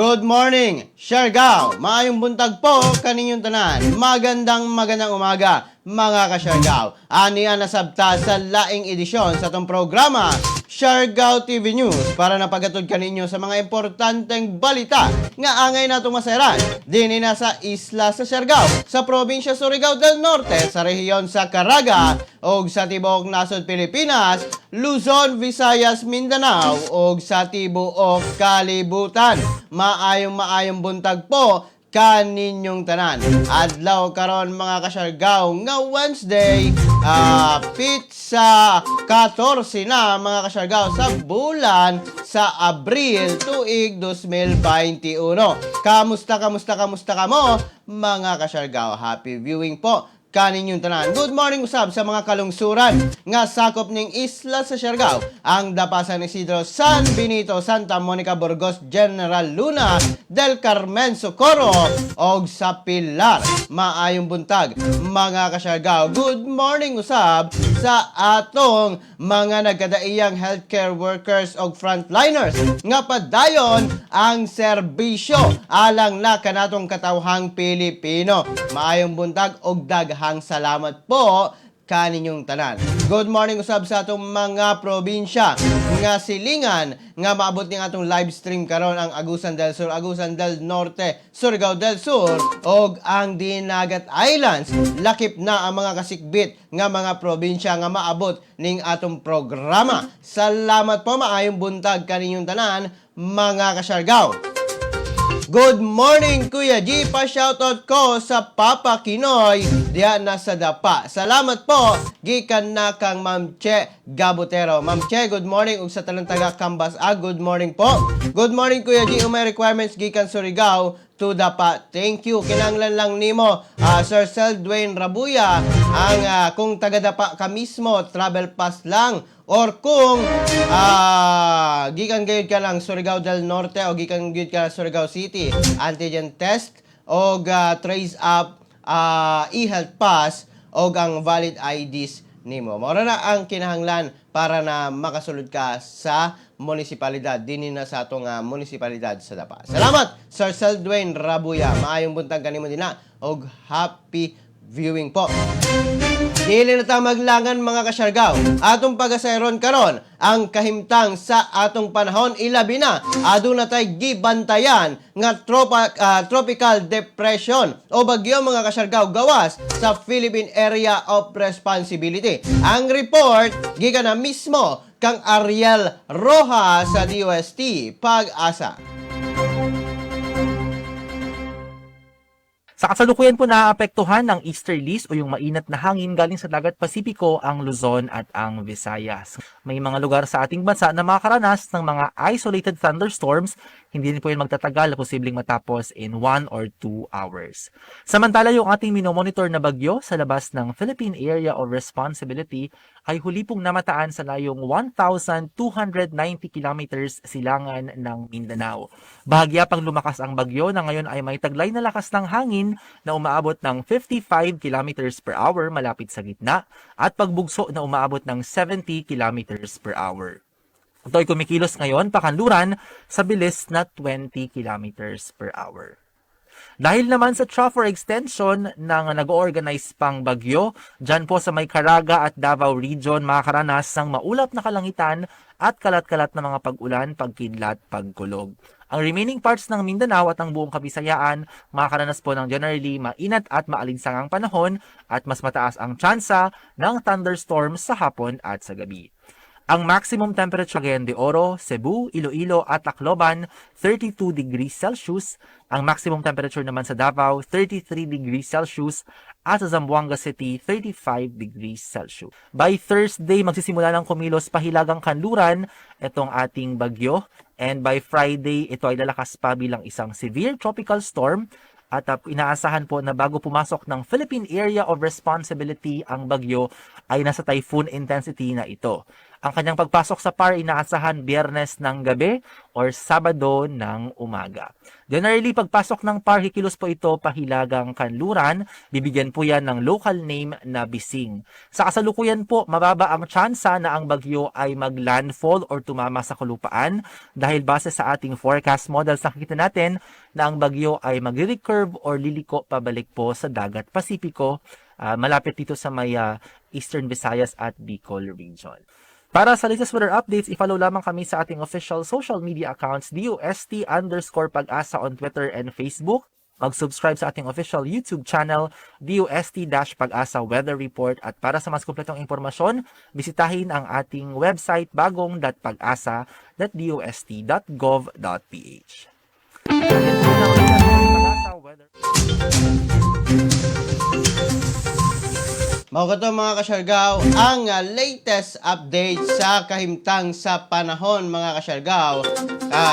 Good morning, Siargao! Maayong buntag po kaninyong tanan. Magandang magandang umaga, mga ka-Siargao. Ania nasabta sa laing edisyon sa atong programa, Siargao TV News, para napagatod kaninyo sa mga importanteng balita nga angay natong masayran dinhi na sa isla sa Siargao, sa probinsya Surigao del Norte, sa rehiyon sa Caraga, og sa tibuok nasod Pilipinas, Luzon, Visayas, Mindanao, og sa tibuok kalibutan. Maayong maayong buntag po kaninyong tanan. Adlaw karon, mga kasyargaw, nga Wednesday, petsa 14 na, mga kasyargaw, sa bulan sa Abril tuig 2021. Kamusta, kamusta, kamusta kamo, mga kasyargaw? Happy viewing po kaninyong tanan. Good morning usab sa mga kalungsuran nga sakop ning isla sa Siargao, ang Dapa, San Isidro, San Benito, Santa Monica, Burgos, General Luna, Del Carmen, Socorro og sa Pilar. Maayong buntag, mga kasyargao. Good morning usab sa atong mga nagkadaiyang healthcare workers og frontliners nga padayon ang serbisyo alang na kanatong katawhang Pilipino. Maayong buntag og daghang salamat po kaninyong tanan. Good morning usab sa atong mga probinsya nga silingan nga maabot ning atong live stream karon, ang Agusan del Sur, Agusan del Norte, Surigao del Sur ug ang Dinagat Islands. Lakip na ang mga kasikbit nga mga probinsya nga maabot ning atong programa. Salamat po, maayong buntag kaninyong tanan, mga kasyargaw. Good morning, Kuya G. Pa-shoutout ko sa Papa Kinoy diya na sa Dapa. Salamat po gikan na kang Ma'am Che Gabutero. Ma'am Che, good morning ug sa tanang taga Kambas. Ah, good morning po. Good morning, Kuya G. May requirements gikan Surigao to Dapa? Thank you. Kinanglan lang nimo, Sir Sel Dwayne Rabuya, ang kung taga Dapa ka mismo, travel pass lang, or kung gikan gayud ka lang Surigao del Norte o gikan gayud ka Surigao City, antigen test o trace up e-health pass o ang valid IDs nimo. Mao na ang kinahanglan para na makasulod ka sa munisipalidad dinhi na sa atong munisipalidad sa Dapa. Salamat, Sir Sel Dwayne Rabuya. Maayong buntag kanimo dinha og happy viewing po. Dili na ta maglangan, mga kasyargaw. Atong pagasayron karon ang kahimtang sa atong panahon, ilabi na aduna tay gibantayan nga tropical depression o bagyo, mga kasyargaw, gawas sa Philippine Area of Responsibility. Ang report gikan na mismo kang Ariel Rojas sa DOST Pag-asa. Sa kasalukuyan po, naapektuhan ng easterlies o yung mainat na hangin galing sa dagat Pasipiko ang Luzon at ang Visayas. May mga lugar sa ating bansa na makakaranas ng mga isolated thunderstorms. Hindi rin po yun magtatagal, posibleng matapos in 1 or 2 hours. Samantala, yung ating minomonitor na bagyo sa labas ng Philippine Area of Responsibility ay huli pong namataan sa layong 1,290 kilometers silangan ng Mindanao. Bahagya pang lumakas ang bagyo na ngayon ay may taglay na lakas ng hangin na umaabot ng 55 kilometers per hour malapit sa gitna at pagbugso na umaabot ng 70 kilometers per hour. Ito ay kumikilos ngayon pakanluran sa bilis na 20 kilometers per hour. Dahil naman sa trough or extension ng nag-organize pang bagyo, dyan po sa may Caraga at Davao Region, makakaranas ng maulap na kalangitan at kalat-kalat na mga pag-ulan, pagkidlat, pagkulog. Ang remaining parts ng Mindanao at ang buong Kabisayaan, makakaranas po ng generally mainat at maalinsangang panahon at mas mataas ang tsansa ng thunderstorms sa hapon at sa gabi. Ang maximum temperature, Cagayan de Oro, Cebu, Iloilo at Tacloban, 32 degrees Celsius. Ang maximum temperature naman sa Davao, 33 degrees Celsius at sa Zamboanga City, 35 degrees Celsius. By Thursday, magsisimula ng kumilos pahilagang kanluran itong ating bagyo. And by Friday, ito ay lalakas pa bilang isang severe tropical storm at inaasahan po na bago pumasok ng Philippine Area of Responsibility ang bagyo ay nasa typhoon intensity na ito. Ang kanyang pagpasok sa PAR, inaasahan Biyernes ng gabi or Sabado ng umaga. Generally, pagpasok ng PAR, kikilos po ito pahilagang kanluran. Bibigyan po yan ng local name na Bising. Sa kasalukuyan po, mababa ang tsansa na ang bagyo ay maglandfall or tumama sa kalupaan dahil base sa ating forecast models, nakikita natin na ang bagyo ay magre-recurve or liliko pabalik po sa dagat Pasipiko, malapit dito sa may Eastern Visayas at Bicol Region. Para sa latest weather updates, i-follow lamang kami sa ating official social media accounts, DOST_PAGASA on Twitter and Facebook. Mag-subscribe sa ating official YouTube channel, DOST-Pag-asa Weather Report. At para sa mas kumpletong impormasyon, bisitahin ang ating website, bagong.pagasa.dost.gov.ph. Yan po na ulit ang ating Pag-asa Weather. Mao kato, mga kasyargaw, ang latest update sa kahimtang sa panahon, mga kasyargaw.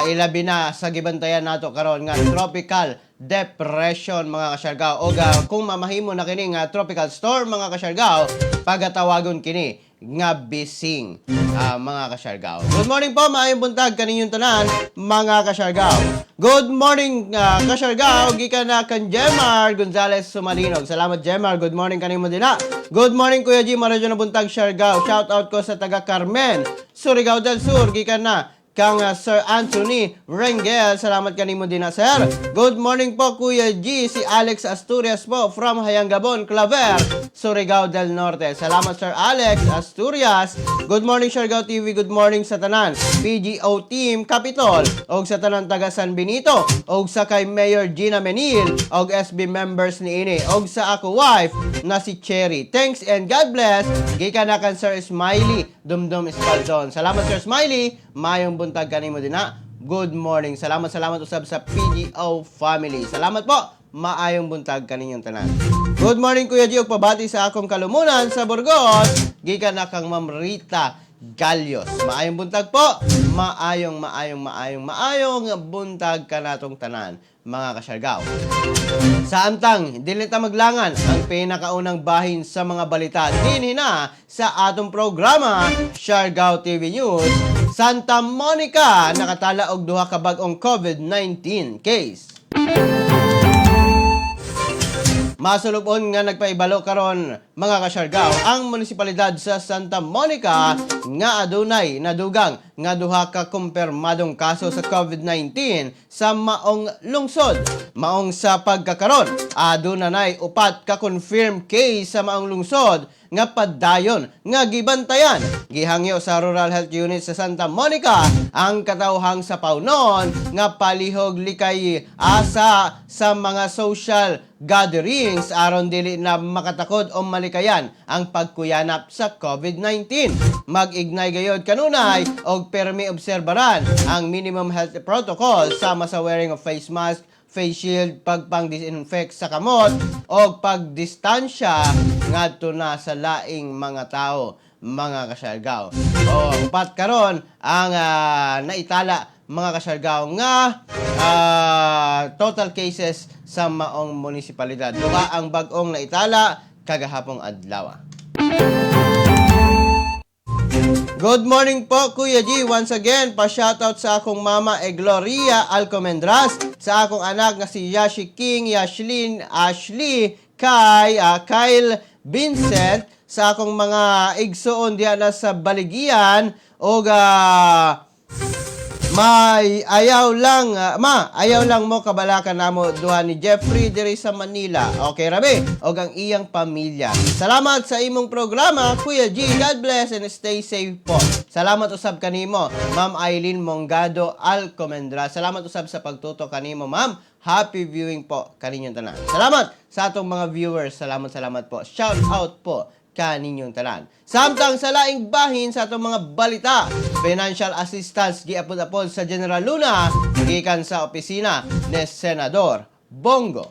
Ilabi na sa gibantayan nato karon nga tropical depression, mga kasyargaw. O kung mamahimo na kini nga tropical storm, mga kasyargaw, pagatawagon kini nga Bising, mga kasyargaw. Good morning po, maayong buntag kaninyong tanan, mga kasyargaw. Good morning, kasyargaw, gikan na kan Jemar Gonzales Sumalinog. Salamat, Jemar, good morning kanimo dinha. Good morning, Kuya G, maradyo na buntag, Siargao. Shout out ko sa taga Carmen, Surigao del Sur, gikan na kang Sir Anthony Rengel. Salamat kanimo din na, sir. Good morning po, Kuya G. Si Alex Asturias po from Hayangabon, Claver, Surigao del Norte. Salamat, Sir Alex Asturias. Good morning, Siargao TV. Good morning sa tanan PGO Team Capitol. Og sa tanan taga San Benito. Og sa kay Mayor Gina Menil. Og SB members ni ini. Og sa ako wife na si Cherry. Thanks and God bless. Gikan na kan Sir Smiley Dumdum Espaldon. Salamat, Sir Smiley. Mayong buntag kanimo dinha. Good morning. Salamat, salamat usab sa PGO family. Salamat po. Maayong buntag kaninyong tanan. Good morning, Kuya G. Ug pabati sa akong kalumunan sa Burgos. Gikan na kang Ma'am Rita Galios. Maayong buntag po. Maayong, maayong, maayong, maayong buntag kanatong tanan, mga kasyargaw. Sa amtang, dili ta maglangan ang pinakaunang bahin sa mga balita dinhi na sa atong programa, Siargao TV News. Santa Monica nakatala og duha ka bag-ong COVID-19 case. Masulubon nga nagpaibalo karon, mga kasyargaw, ang munisipalidad sa Santa Monica nga adunay nadugang nga duha ka kumpirmadong kaso sa COVID-19 sa maong lungsod. Maong sa pagkakaron, aduna nay upat ka confirmed case sa maong lungsod nga padayon nga gibantayan. Gihangyo sa Rural Health Unit sa Santa Monica ang katawhang sa Paunon nga palihog likay asa sa mga social gatherings aron dili na makatakod o malikayan ang pagkuyanap sa COVID-19. Mag-ignay gayod kanunay og permi obserbaran ang minimum health protocol sama sa wearing of face mask, face shield, pagpang-disinfect sa kamot o pagdistansya ngadto na sa laing mga tao, mga kasyargaw. O upat karon ang naitala, mga kasyargaw, nga total cases sa maong munisipalidad. Duha ang bag-ong naitala kagahapong adlaw. Good morning po, Kuya G. Once again, pa-shoutout sa akong mama e Gloria Alcomendras, sa akong anak nga si Yashi King, Yashlin, Ashley, Kai, Kyle Vincent, sa akong mga igsoon diya na sa Baligian, og may ayaw lang, ma, ayaw lang mo kabalakan namo duha ni Jeffrey diri sa Manila. Okay rabi, og ang iyang pamilya. Salamat sa imong programa, Kuya G. God bless and stay safe po. Salamat usab kanimo, Ma'am Eileen Mongado Alcomendra. Salamat usab sa pagtuto kanimo, ma'am. Happy viewing po kaninyong tanan. Salamat sa atong mga viewers. Salamat, salamat po. Shout out po kaninyong tanan. Samtang sa laing bahin sa atong mga balita, financial assistance giapod-apod sa General Luna gikan sa opisina ni Senador Bong Go.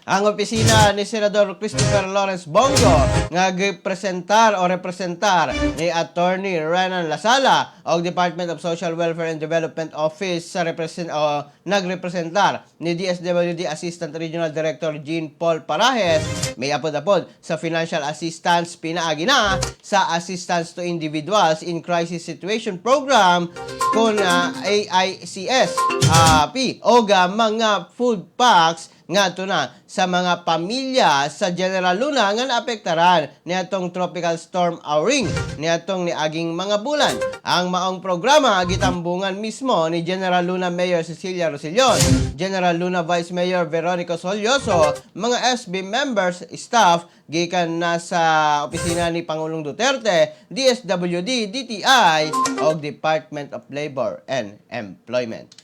Ang opisina ni Senador Christopher Lawrence Bong Go nga gipresentar o representar ni Attorney Renan Lasala og Department of Social Welfare and Development Office sa represent o nagrepresentar ni DSWD Assistant Regional Director Jean Paul Parajes, may apod-apod sa financial assistance pinaagi na sa Assistance to Individuals in Crisis Situation Program kon AICS P o mga food packs ngadto na sa mga pamilya sa General Luna nga naapektaran niadtong Tropical Storm Auring niadtong niaging mga bulan. Ang maong programa gitambungan mismo ni General Luna Mayor Cecilia Rosellon, General Luna Vice Mayor Veronica Solloso, mga SB members, staff gikan na sa opisina ni Pangulong Duterte, DSWD, DTI ug Department of Labor and Employment.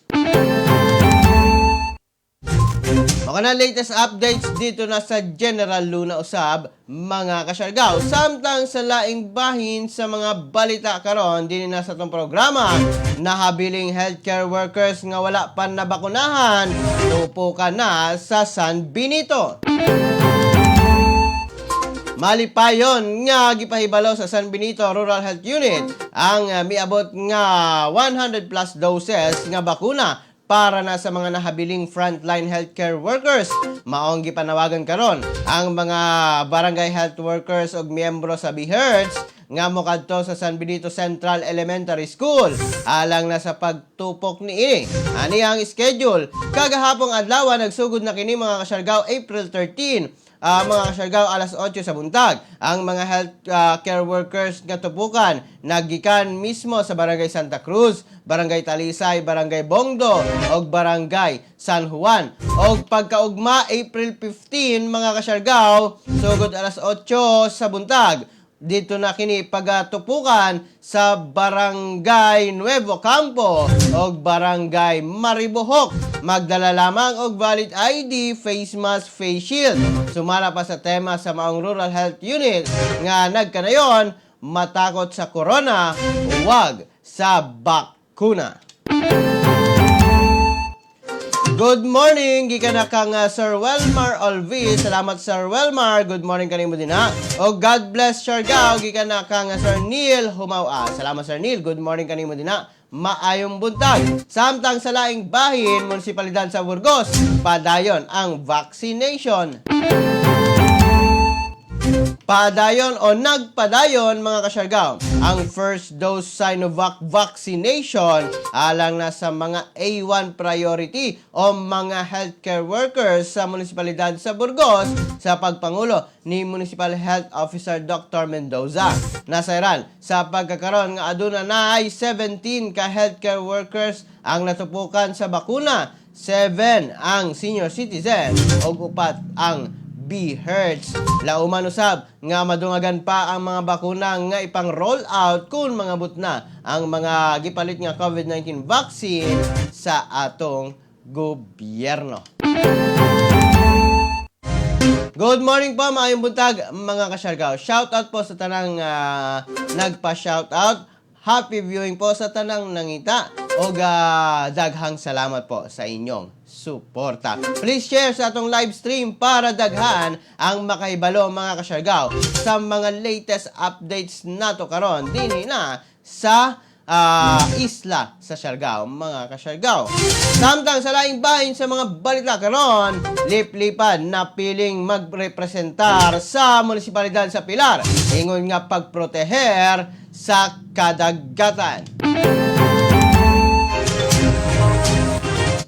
Mga na latest updates dito na sa General Luna usab, mga kasyargaw. Samtang sa laing bahin sa mga balita karon dinhi na sa atong programa, nahabiling healthcare workers nga wala pa nabakunahan, tupukan na sa San Benito. Malipayon nga gipahibalo sa San Benito Rural Health Unit ang miabot nga 100 plus doses nga bakuna para na sa mga nahabiling frontline healthcare workers. Maong gipanawagan karon ang mga barangay health workers ug miyembro sa BHERTS nga mokadto sa San Benito Central Elementary School alang na sa pagtupok niini. Ani ang schedule. Kagahapong adlaw nagsugod na kini, mga kasyargaw, April 13, mga kasyargaw, alas 8 sa buntag. Ang mga health care workers nga tupukan nagikan mismo sa Barangay Santa Cruz, Barangay Talisay, Barangay Bongdo ug Barangay San Juan. Og pagkaugma, April 15, mga kasyargaw, sugod alas 8 sa buntag. Dito na kini pagatupukan sa Barangay Nuevo Campo o Barangay Maribohok. Magdala lamang og valid ID, face mask, face shield. Sumala pa sa tema sa maong Rural Health Unit nga nagkanayon, "Matakot sa corona, huwag sa bakuna." Good morning, gikan na kang Sir Welmar Olvis. Salamat, Sir Welmar. Good morning kanimo din ha. O God bless Siargao, gikan na kang Sir Neil Humawa. Salamat, Sir Neil. Good morning kanimo din ha. Maayong buntag. Samtang sa laing bahin, Munisipalidad sa Burgos, padayon ang vaccination. Padayon o nagpadayon, mga kasyargaw, ang first dose Sinovac vaccination alang na sa mga A1 priority o mga healthcare workers sa Munisipalidad sa Burgos sa pagpangulo ni Municipal Health Officer Dr. Mendoza. Nasayran sa pagkakaroon nga aduna na ay 17 ka healthcare workers ang natupukan sa bakuna, 7 ang senior citizen ug 4 ang B-Hertz. Lauman usab nga madungagan pa ang mga bakuna nga ipang roll out kung mangabot na ang mga gipalit nga COVID-19 vaccine sa atong gobyerno. Good morning po, maayong buntag, mga kasyargaw. Shout out po sa tanang nagpa-shout out. Happy viewing po sa tanang nangita. O daghang salamat po sa inyong suporta. Please share sa atong live stream para daghan ang makahibalo, mga kasyargaw, sa mga latest updates nato karon dinhi na sa isla sa Siargao, mga kasyargao. Samtang sa laing bahin sa mga balita karon, liplipan na piling magrepresentar sa Munisipalidad sa Pilar, ingon nga pagproteher sa kadagatan.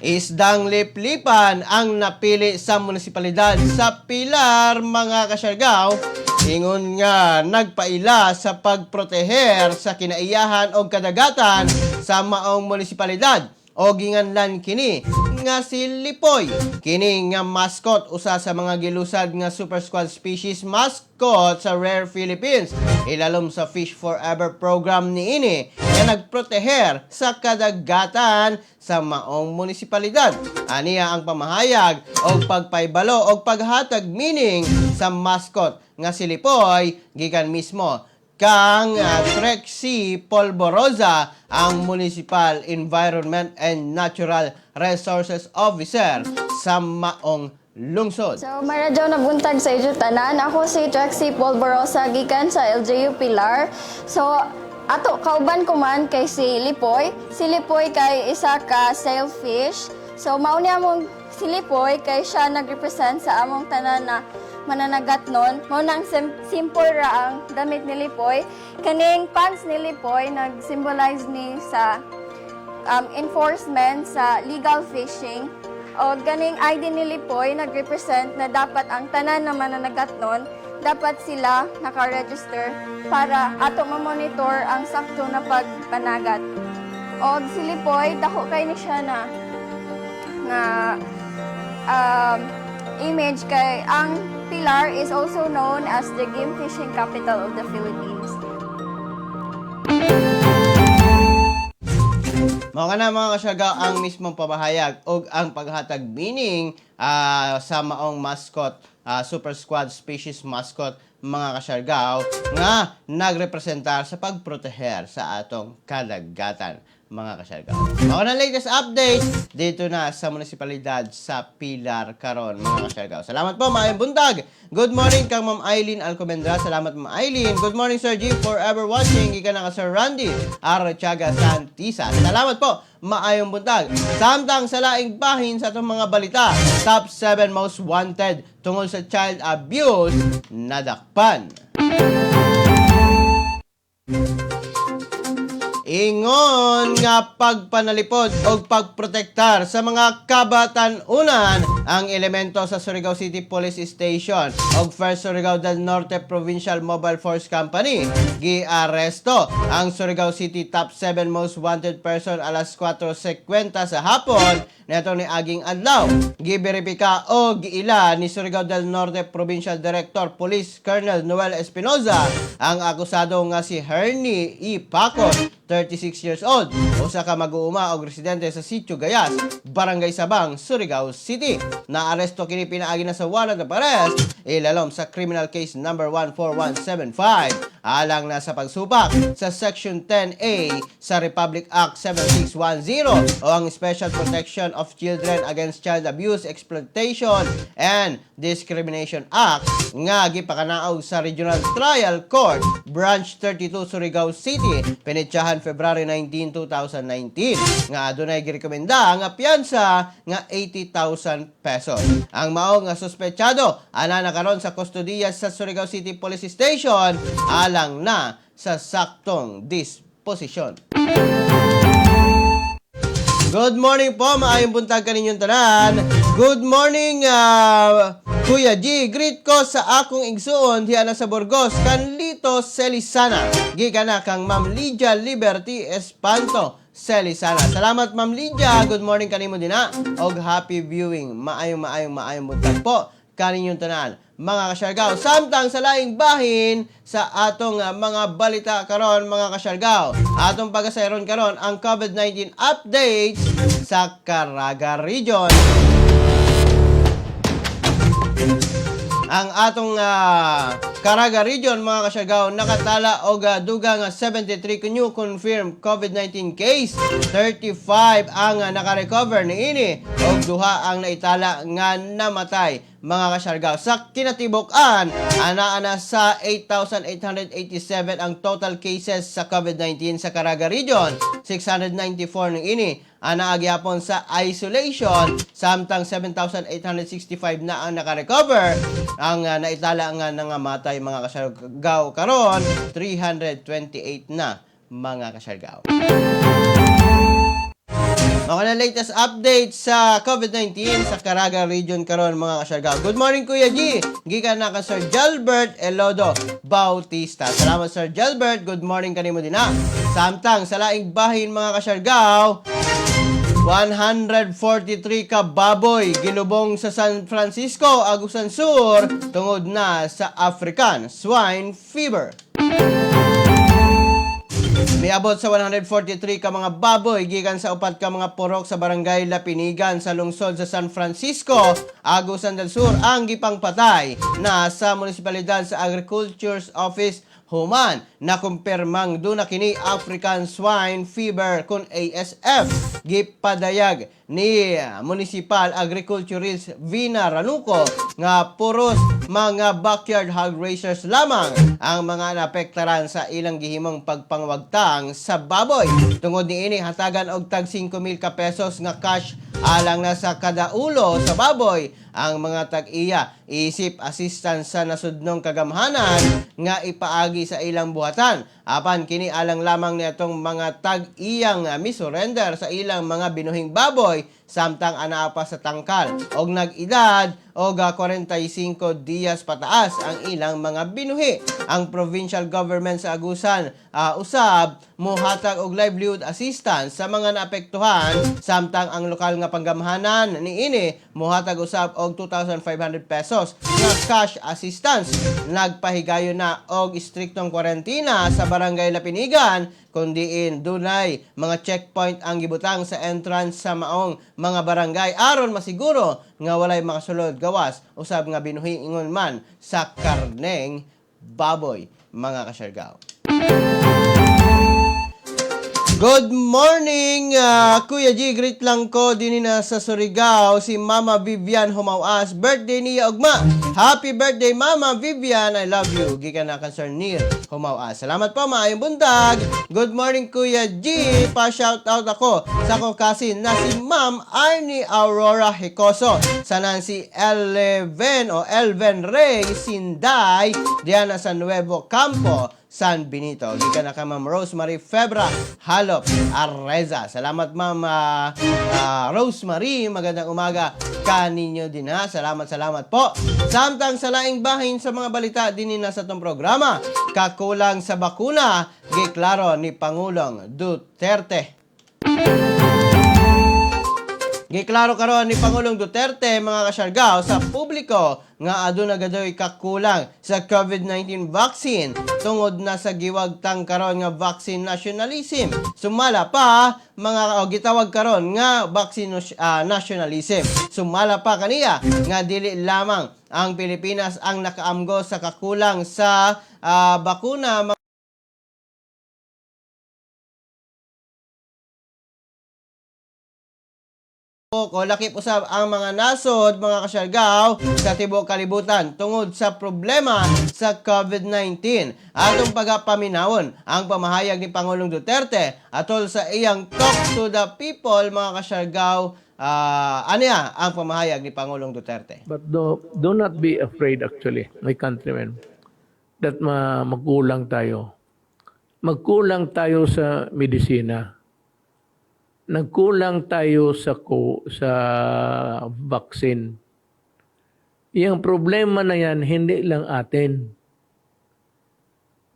Isdang liplipan ang napili sa Munisipalidad sa Pilar, mga kasyargaw. Ingon nga nagpaila sa pagproteher sa kinaiyahan o kadagatan sa maong munisipalidad o ginganlan kini nga si Lipoy. Kini nga mascot usa sa mga gilusad nga Super Squad species mascot sa Rare Philippines. Ilalom sa Fish Forever program niini nga nagproteher sa kadagatan sa maong munisipalidad. Aniya ang pamahayag og pagpaybalo og paghatag meaning sa mascot nga si Lipoy gikan mismo kang Trexie Polvorosa, ang Municipal Environment and Natural Resources Officer sa maong lungsod. So, maradyaw na buntag sa inyo tanan. Ako si Trexie Polvorosa, gikan sa LGU Pilar. So, ato kauban ko man kay si Lipoy. Si Lipoy kay isa ka sailfish. So, mao niya among si Lipoy kay siya nagrepresent sa among tanan na mananagat nun. Mao nang simple ra ang damit ni Lipoy. Kaning pants ni Lipoy nag-symbolize ni sa enforcement sa legal fishing. O ganing ID ni Lipoy nag-represent na dapat ang tanan na mananagat nun, dapat sila naka-register para ato ma-monitor ang sakto na pagpanagat. O si Lipoy, dako kay ni siya na nga image kay ang Pilar is also known as the game fishing capital of the Philippines. Mao kana, mga kasyargaw, ang mismong pamahayag og ang paghatag meaning sa maong mascot, Super Squad Species mascot, mga kasyargaw, nga nagrepresentar sa pagproteher sa atong kadagatan, mga kasyargaw. Mao na latest updates dito na sa munisipalidad sa Pilar karon, mga kasyargaw. Salamat po, maayong buntag. Good morning kang Ma'am Eileen Alcomendra. Salamat, Ma'am Eileen. Good morning, Sir G, forever watching. Gikan na ka Sir Randy Archaga Santisa. Salamat po. Maayong buntag. Samtang sa laing bahin sa atong mga balita, top 7 most wanted tungol sa child abuse nadakpan. Ingon nga pagpanalipod o pagprotektar sa mga kabatan-unan ang elemento sa Surigao City Police Station o First Surigao del Norte Provincial Mobile Force Company. Giaresto ang Surigao City top 7 most wanted person alas 4:50 sa hapon neto ni aging adlaw. Giberipika o giila ni Surigao del Norte Provincial Director Police Colonel Noel Espinoza ang akusado nga si Hernie E. Paco, 36 years old, usa ka mag-uuma og residente sa Sitio Gayas, Barangay Sabang, Surigao City. Naaresto kini pinaagi na sa warrant of arrest ilalom sa criminal case number 14175 alang na sa pagsupak sa Section 10A sa Republic Act 7610 o ang Special Protection of Children Against Child Abuse, Exploitation and Discrimination Act nga gipakanaog sa Regional Trial Court Branch 32, Surigao City, penetsahan February 19, 2019, nga adunay girekomenda nga piyansa nga 80,000 pesos. Ang mao nga suspetsado ana na karon sa kustodiya sa Surigao City Police Station alang na sa saktong disposisyon. Good morning po, maayong buntag kaninyong tanan. Good morning, Kuya G. Greet ko sa akong igsuon diha na sa Burgos, Canlito Celisana. Gikan na kang Ma'am Lydia Liberty Espanto Celisana. Salamat, Ma'am Lydia. Good morning kanimo dinha. Og happy viewing. Maayong maayong maayong buntag po kaninyong tanan, mga kasyargaw. Samtang sa laing bahin sa atong mga balita karon, mga kasyargaw, atong pagasayron karon ang COVID-19 updates sa Caraga Region. Ang atong Caraga Region, mga kasyargaw, nakatala og dugang 73 new confirmed COVID-19 case, 35 ang nakarecover niini ug duha ang naitala nga namatay, mga kasyargaw. Sa kinatibuk-an, ana-ana sa 8,887 ang total cases sa COVID-19 sa Caraga Region. 694 niini ana gyapon sa isolation, samtang 7,865 na ang nakarecover. Ang naitala nga nangamatay, mga kasyargaw, karon 328 na, mga kasyargaw. Mga na latest update sa COVID-19 sa Caraga Region karon, mga kasyargaw. Good morning, Kuya G. Gikan na ka Sir Jalbert Elodo Bautista. Salamat, Sir Jalbert. Good morning kanimo dinha. Samtang sa laing bahin, mga kasyargaw, 143 ka baboy gilubong sa San Francisco, Agusan Sur tungod na sa African Swine Fever. Miabot sa 143 ka mga baboy gikan sa upat ka mga purok sa Barangay Lapinigan sa lungsod sa San Francisco, Agusan del Sur ang gipangpatay na sa munisipalidad sa Agriculture's Office. Human nakumpirmang duna kini African Swine Fever kon ASF. Gipadayag ni Municipal Agriculturist Vina Ranuco nga puros mga backyard hog raisers lamang ang mga naapektaran sa ilang gihimong pagpangwagtang sa baboy. Tungod niini, hatagan og tag 5,000 ka pesos nga cash alang na sa kada ulo sa baboy ang mga tag-iya isip assistance sa nasudnong kagamhanan nga ipaagi sa ilang buhatan. Apan kini alang lamang niatong mga tag-iyang misurrender sa ilang mga binuhing baboy samtang anaa pa sa tangkal og nag-edad og 45 dias pataas ang ilang mga binuhi. Ang provincial government sa Agusan usab mohatag og livelihood assistance sa mga naapektuhan, samtang ang lokal nga panggamhanan niini mohatag usab og 2,500 pesos nga cash assistance. Nagpahigayon na og istriktong kwarentina sa Barangay Lapinigan, kun diin dunay mga checkpoint ang gibutang sa entrance sa maong mga barangay aron masiguro nga walay makasulod gawas usab nga binuhi, ingon man sa karneng baboy, mga kasyargaw. Good morning, Kuya G. Greet lang ko din na sa Surigao si Mama Vivian Humawas. Birthday niya ugma. Happy birthday, Mama Vivian. I love you. Gikan na kang Sir Neil Humawas. Salamat po, maayong buntag. Good morning, Kuya G. Pa shout out ako sa akong cousin na si Ma'am Arnie Aurora Hecoso. Sa Nancy Eleven o Elven Ray Sinday diyan na sa Nuevo Campo, San Benito. Gikan na ka Ma'am Rosemary Febra Halop Arreza. Salamat, Ma'am Rosemary. Magandang umaga kaninyo din ha. Salamat, salamat po. Samtang sa laing bahin sa mga balita din na sa itong programa, kakulang sa bakuna, giklaro ni Pangulong Duterte. Giklaro karon ni Pangulong Duterte, mga kasyargaw, sa publiko nga aduna gadoy kakulang sa COVID-19 vaccine tungod na sa giwagtang karon nga vaccine nationalism. Sumala pa mga o gitawag karon nga vaccine nationalism. Sumala pa kaniya nga dili lamang ang Pilipinas ang nakaamgo sa kakulang sa bakuna. O lakip usab ang mga nasod, mga kasyargaw, sa tibuok kalibutan tungod sa problema sa COVID-19. Atong pagapaminawon ang pamahayag ni Pangulong Duterte atol sa iyang Talk to the People, mga kasyargaw. Ano ya ang pamahayag ni Pangulong Duterte? But do not be afraid actually, my countrymen, that magkulang tayo. Magkulang tayo sa medisina. Nagkulang tayo sa vaccine. Yung problema na yan, hindi lang atin.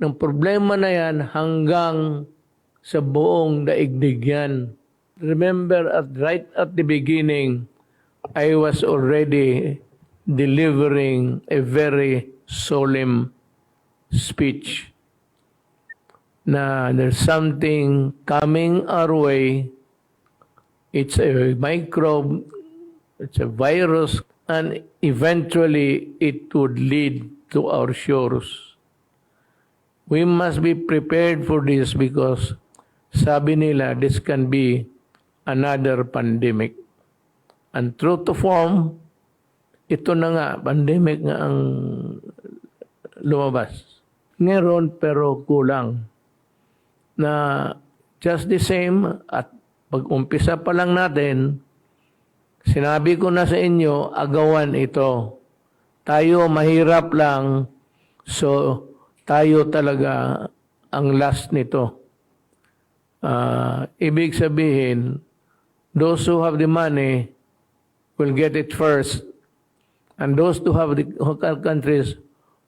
Ng problema na yan hanggang sa buong daigdig yan. Remember, right at the beginning, I was already delivering a very solemn speech na there's something coming our way. It's a microbe, it's a virus, and eventually it would lead to our shores. We must be prepared for this because sabi nila this can be another pandemic. And true to form, ito na nga, pandemic nga ang lumabas. Meron pero kulang. Na just the same, at pag-umpisa pa lang natin, sinabi ko na sa inyo, agawan ito. Tayo mahirap lang, so tayo talaga ang last nito. Ibig sabihin, those who have the money will get it first. And those who have the who are countries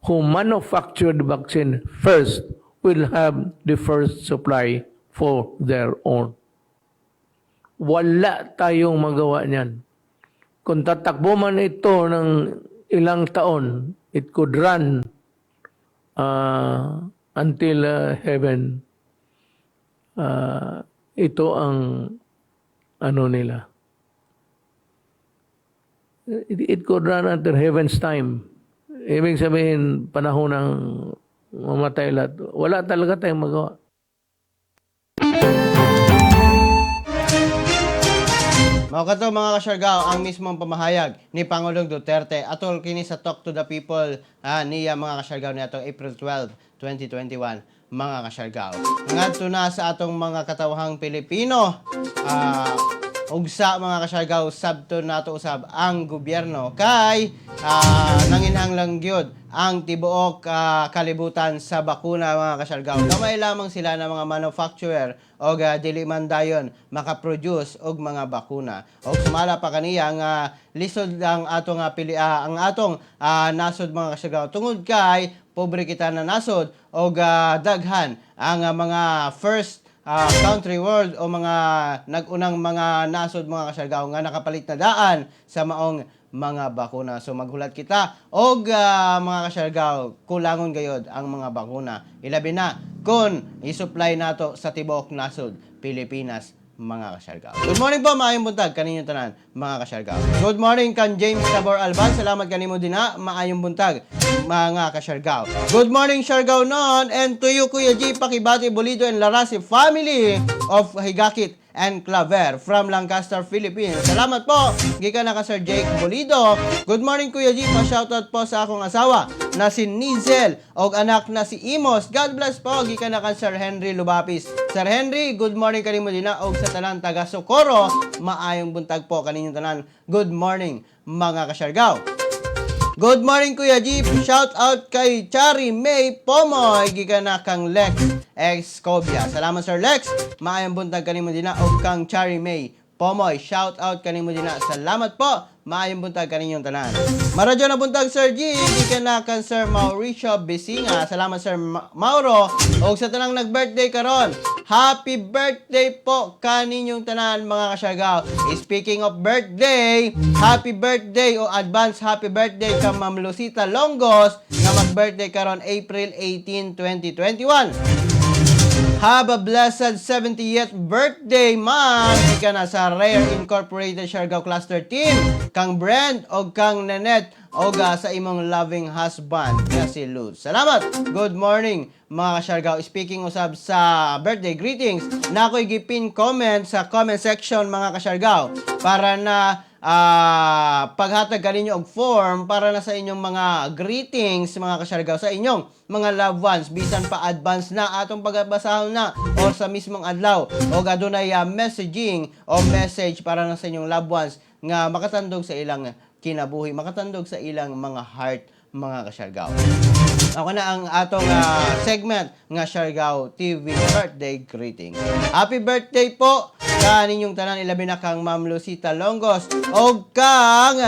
who manufactured the vaccine first will have the first supply for their own. Wala tayong magawa niyan. Kung tatakbo man ito ng ilang taon, it could run until heaven. Ito ang ano nila. It could run until heaven's time. Ibig sabihin, panahon ng Mamatay lahat. Wala talaga tayong magawa. Mao kato, mga kasyargao, ang mismong pamahayag ni Pangulong Duterte atol kini sa Talk to the People niya, mga kasyargao, niadtong April 12, 2021, mga kasyargao. Ngadto na sa atong mga katawhang Pilipino, ugsa, mga kasyargao, sabto nato usab ang gobyerno kay nanginhanglang gyud ang tibuok kalibutan sa bakuna, mga kasyargao. Gamay lamang sila ng mga manufacturer og dili man dayon makaproduce og mga bakuna. Og sumala pa kaniya nga lisod ang atong pili ang atong nasod, mga kasyargao, tungod kay pobre kita na nasod og daghan ang mga first country world o mga nag-unang mga nasod, mga kasyargao, nga nakapalit na daan sa maong mga bakuna. So maghulat kita og mga kasyargao, kulangon gayod ang mga bakuna. Ilabi na kung i-supply nato sa tibuok nasod Pilipinas, mga kasyargao. Good morning po, maayong buntag kaninyo tanan, mga kasyargao. Good morning kan James Tabor Alban, salamat kanimo dinha, maayong buntag, mga kasyargao. Good morning, Siargao non, and to you, Kuya G, pakibati Bolido and Larasi family of Higakit and Claver from Lancaster, Philippines. Salamat po. Gikan na ka Sir Jake Bolido. Good morning, Kuya G. Pa-shoutout po sa akong asawa na si Nizel og anak na si Imos. God bless po. Gikan na ka Sir Henry Lubapis. Sir Henry, good morning kanimo dinha og sa tanan taga Socorro. Maayong buntag po kaninyong tanan. Good morning, mga kasyargao. Good morning, Kuya Jeep. Shout out kay Chari May Pomoy. Gikan na kang Lex Escobia. Salamat, Sir Lex. Maayong buntag kanimo dinha og kang Chari May Pomoy. Shout out kanimo dinha. Salamat po. Maayong buntag kaninyong tanan. Maradyo na buntag, Sir G. Gikan na kang Sir Mauricio Bisinga. Salamat, Sir Mauro. Og sa tanang nag-birthday karon. Happy birthday po kaninyong tanan, mga kasyargao. Speaking of birthday, happy birthday o advance happy birthday ka Ma'am Lucita Longos nga mag-birthday karon April 18, 2021. Have a blessed 70th birthday, ma'am! Ika na sa Rare Incorporated Siargao Cluster Team, kang Brent o kang Nanette o sa imong loving husband nga si Luz. Salamat! Good morning, mga Siargao. Speaking usab sa birthday greetings, na ako'y gipin comment sa comment section, mga kasyargao, para na paghatag kaninyo og form para na sa inyong mga greetings, mga kasyargao, sa inyong mga loved ones, bisan pa advance na atong pagbasahon na o sa mismong adlaw o adunay messaging o message para na sa inyong loved ones nga makatandog sa ilang kinabuhi, makatandog sa ilang mga heart, mga kasyargao. Ako na ang atong segment nga Siargao TV Birthday Greetings. Happy birthday po kaninyong tanan, ilabi na kang Ma'am Lucita Longos o kang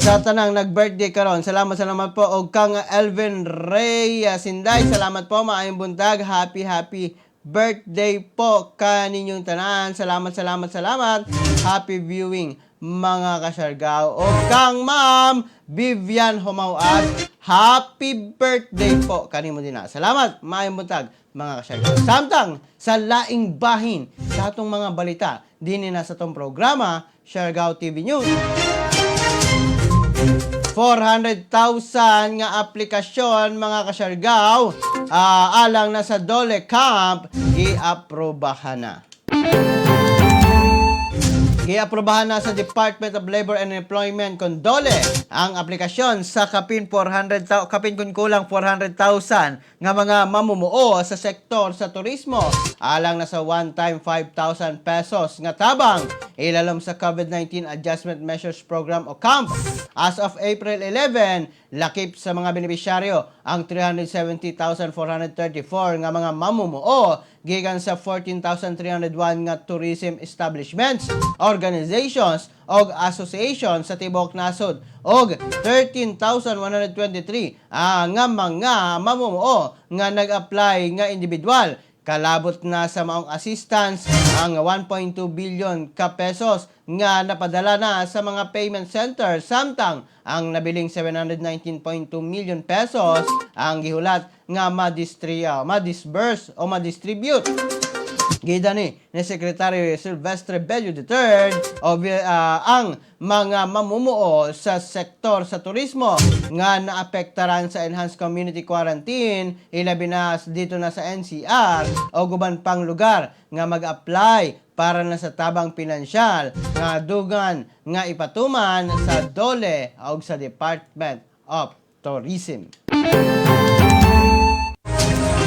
sa tanang nag-birthday karon. Salamat, salamat po og kang Elvin Ray Sinday. Salamat po, maayong buntag. Happy, happy birthday po kaninyong tanan. Salamat, salamat, salamat. Happy viewing, mga kasyargao. O kang Ma'am Vivian Humauad, happy birthday po kanimo dinha. Salamat, maayong buntag, mga kasyargao. Samtang sa laing bahin sa atong mga balita dinhi na sa atong programa Siargao TV News. 400,000 nga aplikasyon, mga kasyargao, alang na sa Dole Camp giaprobahan na. Giaprobahan na sa Department of Labor and Employment kon DOLE ang aplikasyon sa kapin 400 kapin kun kulang 400,000 nga mga mamumuo sa sektor sa turismo alang na sa one-time 5,000 pesos nga tabang ilalom sa COVID-19 Adjustment Measures Program o CAMP. As of April 11, lakip sa mga benepisyaryo ang 370,434 nga mga mamumuo gikan sa 14,301 nga tourism establishments, organizations og associations sa tibuok nasod og 13,123 nga mga mamumuo nga nag-apply nga individual. Kalabot na sa maong assistance ang 1.2 billion ka pesos nga napadala na sa mga payment center, samtang ang nabiling 719.2 million pesos ang gihulat nga madisburse o madistribute. Gidani ni Secretary Silvestre Bello III o ang mga mamumuo sa sektor sa turismo nga naapektaran sa enhanced community quarantine, ilabi na dito na sa NCR o guban pang lugar, nga mag-apply para na sa tabang pinansyal nga dugan nga ipatuman sa DOLE o sa Department of Tourism.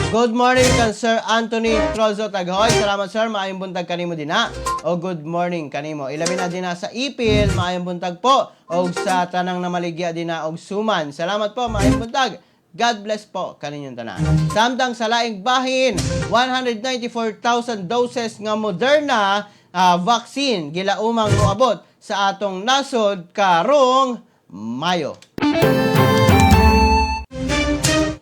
Good morning kan Sir Anthony Trozo Taghoy. Salamat, sir, maayong buntag kanimo dinha. O good morning kanimo. Ilabi na dinha sa Ipil, maayong buntag po. Og sa tanang namaligya dinha og suman. Salamat po, maayong buntag. God bless po kaninyong tanan. Samtang sa laing bahin, 194,000 doses nga Moderna vaccine gilaumang moabot sa atong nasod karong Mayo.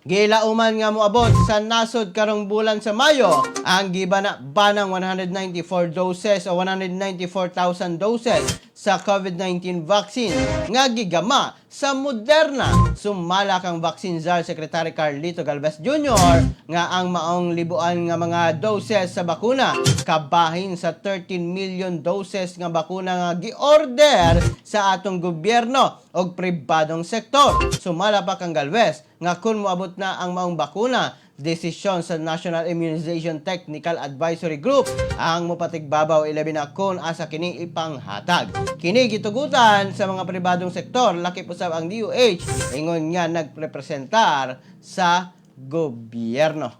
Gilauman nga moabot sa nasod karong bulan sa Mayo ang gibana banang 194 doses o 194,000 doses sa COVID-19 vaccine nga gigama sa Moderna. Sumala kang Vaccine Czar Secretary Carlito Galvez Jr. nga ang maong libuan nga mga doses sa bakuna kabahin sa 13 million doses nga bakuna nga gi-order sa atong gobyerno og pribadong sektor. Sumala pa kang Galvez nga kung moabot na ang maong bakuna, desisyon sa National Immunization Technical Advisory Group ang mopatigbabaw, ilabi na kung asa kini ipanghatag. Kini gitugutan sa mga pribadong sektor, lakip usab ang DOH, ingon nga nagrepresentar sa gobyerno.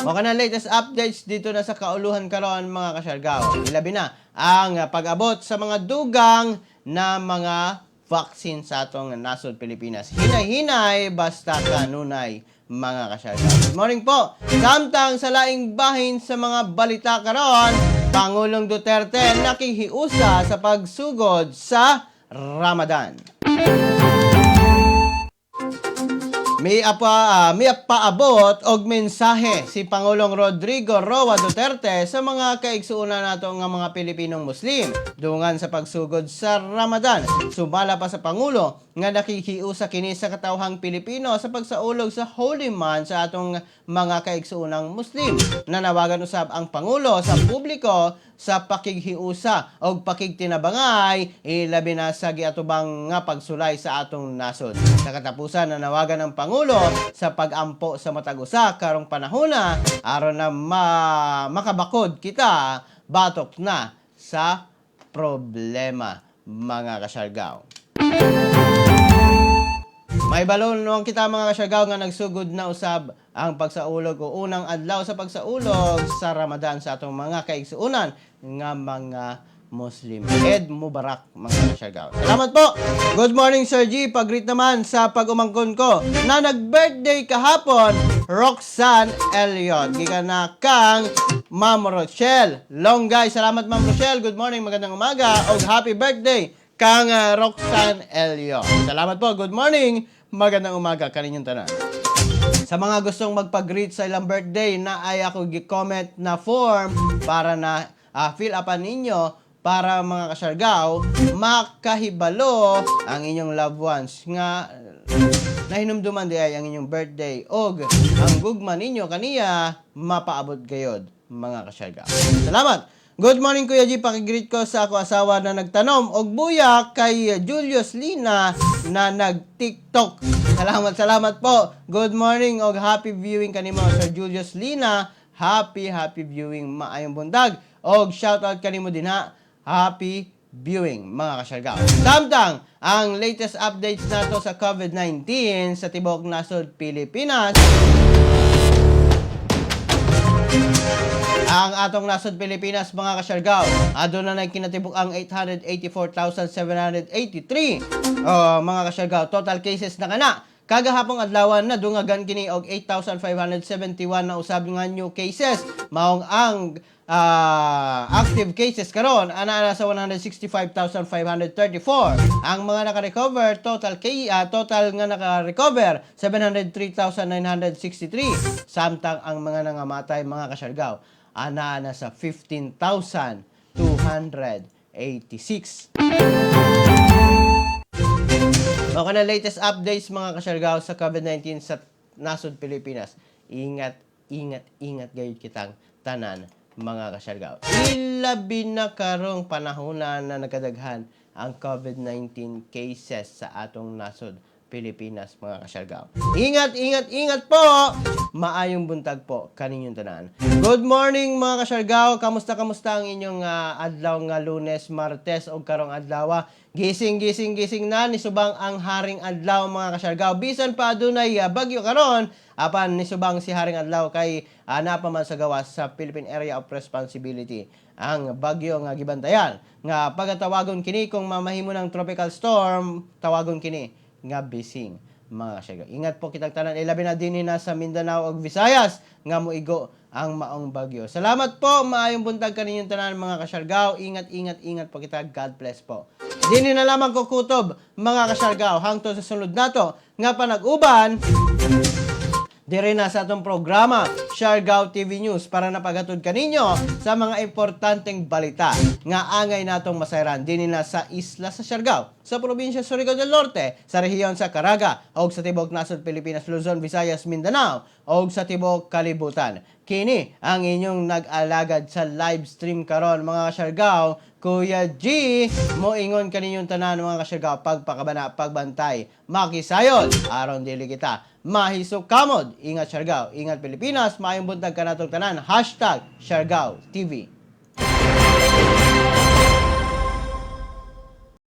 Mao kana latest updates dito na sa kauluhan karon, mga kasyargao. Ilabi na ang pag-abot sa mga dugang na mga vaccine sa atong nasod Pilipinas. Hinay-hinay basta kanunay, mga kasyargao. Good morning po. Samtang sa laing bahin sa mga balita karon, Pangulong Duterte nakihiusa sa pagsugod sa Ramadan. May paabot og mensahe si Pangulong Rodrigo Roa Duterte sa mga kaigsuonan nato nga mga Pilipinong Muslim dungan sa pagsugod sa Ramadan. Sumala pa sa Pangulo nga nakikiusa kini sa katawhang Pilipino sa pagsaulog sa Holy Month sa atong mga kaigsuonang Muslim. Nanawagan usab ang Pangulo sa publiko sa pakighiusa og pakigtinabangay, ilabi na sa giatubang nga pagsulay sa atong nasod. Sa katapusan, nanawagan ang Pangulo sa pag-ampo sa matag usa karong panahona aron na makabakod kita batok na sa problema, mga kasyargaw. May balon nuang kita, mga kasyargaw, nga nagsugod na usab ang pagsaulog o unang adlaw sa pagsaulog sa Ramadan sa atong mga kaigsuonan nga mga Muslim. Eid Mubarak, mga kasyargaw. Salamat po. Good morning, Sir G. Pag-greet naman sa pag-umangkon ko na nag-birthday kahapon, Roxanne Elliot. Gikan na kang Ma'am Rochelle Longgay. Salamat, Ma'am Rochelle. Good morning, magandang umaga og happy birthday kang Roxanne Elliot. Salamat po. Good morning. Magandang umaga kaninyong tanan. Sa mga gustong magpag-greet sa ilang birthday na ay ako gi-comment na form para na fill upan ninyo para, mga kasyargaw, makahibalo ang inyong loved ones nga nahinumduman di ay ang inyong birthday og ang gugma ninyo kaniya mapaabot gayod, mga kasyargaw. Salamat! Good morning, Kuya G, paki-greet ko sa ako asawa na nagtanom og buyak kay Julius Lina na nag-TikTok. Salamat, salamat po. Good morning og happy viewing kanimo, Sir Julius Lina. Happy, happy viewing, maayong buntag. Og shout out kanimo dinha. Happy viewing, mga kasyargaw. Samtang ang latest updates nato sa COVID-19 sa tibuok nasod Pilipinas. Ang atong nasod Pilipinas, mga kasyargaw, aduna na kinatibuk ang 884,783. Oh, mga kasyargaw, total cases na kana. Kagahapong adlawan na dungagan kini og 8,571 na usab nga new cases. Maong ang active cases karon ana na sa 165,534. Ang mga naka-recover, total nga naka-recover, 703,963. Samtang ang mga nangamatay, mga kasyargaw, ana na sa 15,286. Mao na latest updates, mga kasyargaw, sa COVID-19 sa nasod Pilipinas. Ingat, Ingat, ingat gayud kitang tanan, mga kasyargaw. Ilabi na karong panahona na nagkadaghan ang COVID-19 cases sa atong nasod Pilipinas, mga kasyargaw. Ingat, ingat, ingat po! Maayong buntag po kaninyong tanan. Good morning, mga kasyargaw. Kamusta, kamusta ang inyong adlaw nga Lunes, Martes o karong adlaw? Gising, gising, gising na nisubang ang Haring Adlaw, mga kasyargaw. Bisan pa adunay bagyo karon, apan nisubang si Haring Adlaw kay napa man sa gawas sa Philippine Area of Responsibility ang bagyo nga gibantayan nga pagatawagon kini kung mamahimo ng tropical storm, tawagon kini nga Bising, mga kasyargaw. Ingat po kitang tanan, ilabi na dinhi na sa Mindanao ug Visayas nga moigo ang maong bagyo. Salamat po, maayong buntag kaninyong tanan, mga kasyargaw. Ingat, ingat, ingat po kita. God bless po. Dinhi na lamang ko kutob, mga kasyargaw, hangtod sa sunod nato nga panag-uban dire na sa atong programa Siargao TV News para napaghatod kaninyo sa mga importanteng balita nga angay natong masayran dinhi na sa isla sa Siargao, sa probinsya Surigao del Norte, sa rehiyon sa Caraga, og sa tibuok nasod Pilipinas, Luzon, Visayas, Mindanao, og sa tibuok kalibutan. Kini ang inyong nag-alagad sa live stream karon, mga Siargao, Kuya G, moingon kaninyong tanan, mga kasyargao, pagpakabana, pagbantay, makisayod, aron dili kita mahisukamod. Ingat Siargao, ingat Pilipinas, maayong buntag kanatong tanan. #SiargaoTV.